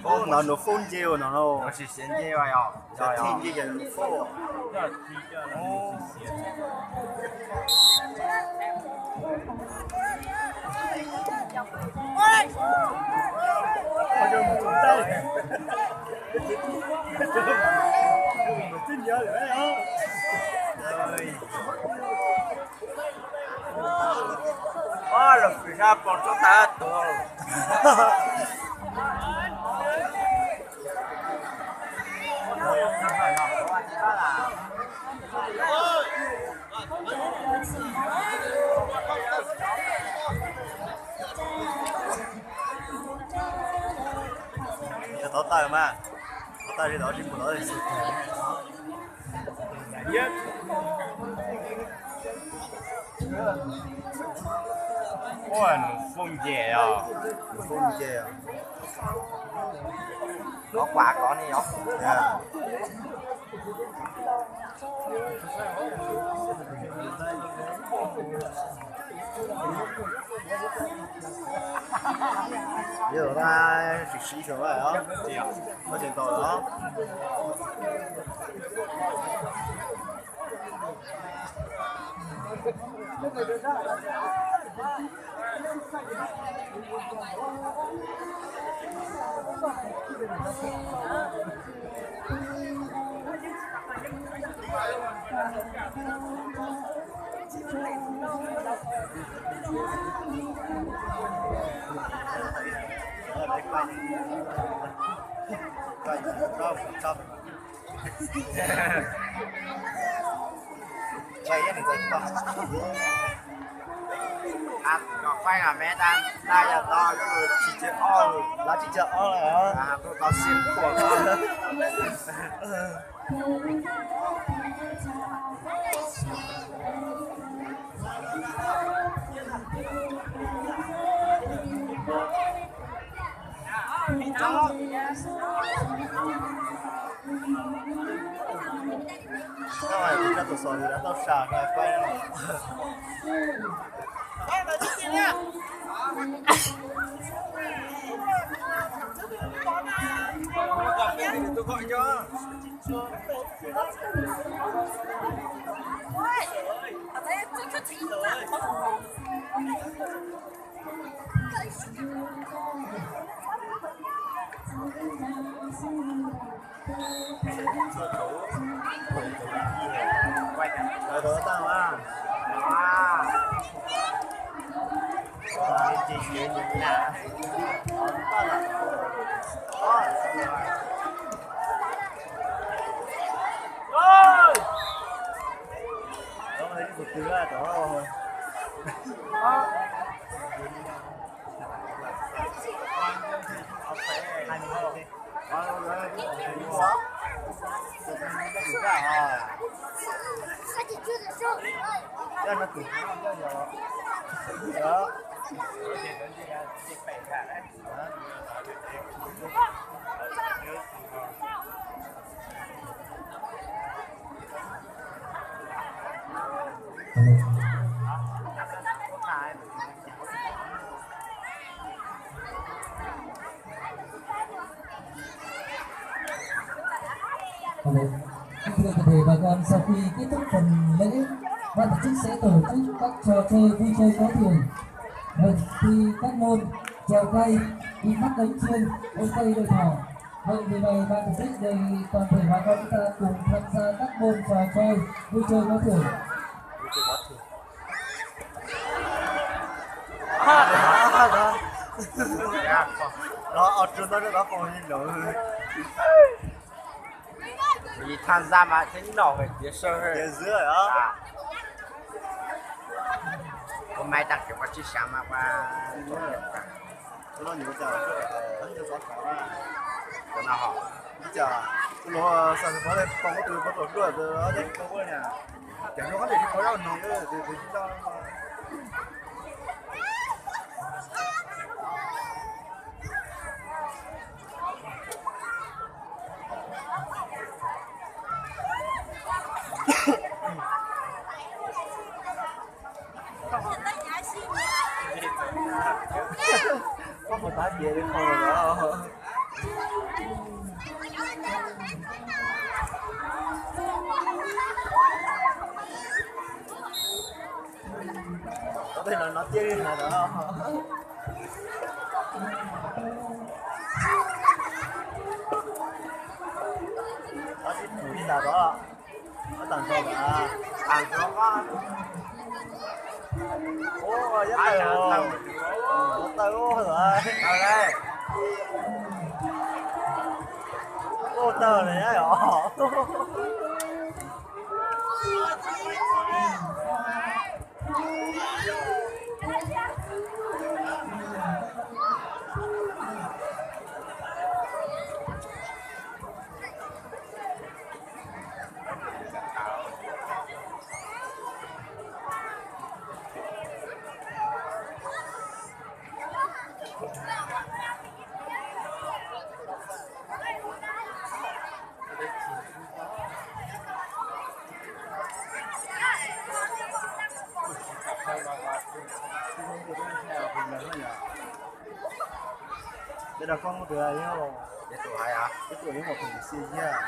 Ub, no Nus Foob nce ua no no. Tsis siav nce ua yog. Tsis nce yog Nus Foob. Ob, los kws sab pom tsob tag tuag. Tov tawm mas, tov tawm li tod tsis pom tod. Ua, Nus Foob nce os. Nus Foob nce os. Kov quav kov ne yog. Yog na, tsis siv xyoo lawm os. Tseem tau lawm os. Kom qaij me tas, tas yog tau tsis caug ob, lawv tsis caug ob lawm. Tau xiab phuam. Tus tau xom li tau sam no pab. Kính thưa toàn thể bà con, sau khi kết thúc phần lễ, ban tổ chức sẽ tổ chức các trò chơi vui chơi có thưởng. Phần thi các môn trèo cây, đi bắt bánh chưng, ôm cây đội thỏ. Vâng, vì vậy ban tổ chức đề nghị toàn thể bà con chúng ta cùng tham gia các môn trò chơi vui chơi có thưởng. Đó, ở trường tôi đó còn gì nữa. Vì tham gia mà thấy nổi về phía sau hơn. Phía dưới hả? À. Hôm nay đăng kiểm tra chiếc sáng mà qua. Cái đó nhiều chả, nó cho xóa xóa ra. Cái nào hả? Chả, tôi lo sao xóa đây, không có từ, có tổ đua, tôi nói đấy, không có nhà. Chả nó có thể đi có rau nòng đấy, thì, thì chúng ta Có một tá chè đi không rồi đó. Có thể nói nó chia đi hả đó. Có chứ, chủ đi là đó. Có tặng không hả? Tặng không có. Ủa, dắt tay rồi. Dắt tay ủa rồi. Tao đây. Ủa, tao này á hả? Ces rau koj muab tus yog, ces tus hais, ces tus yog tus xi yag.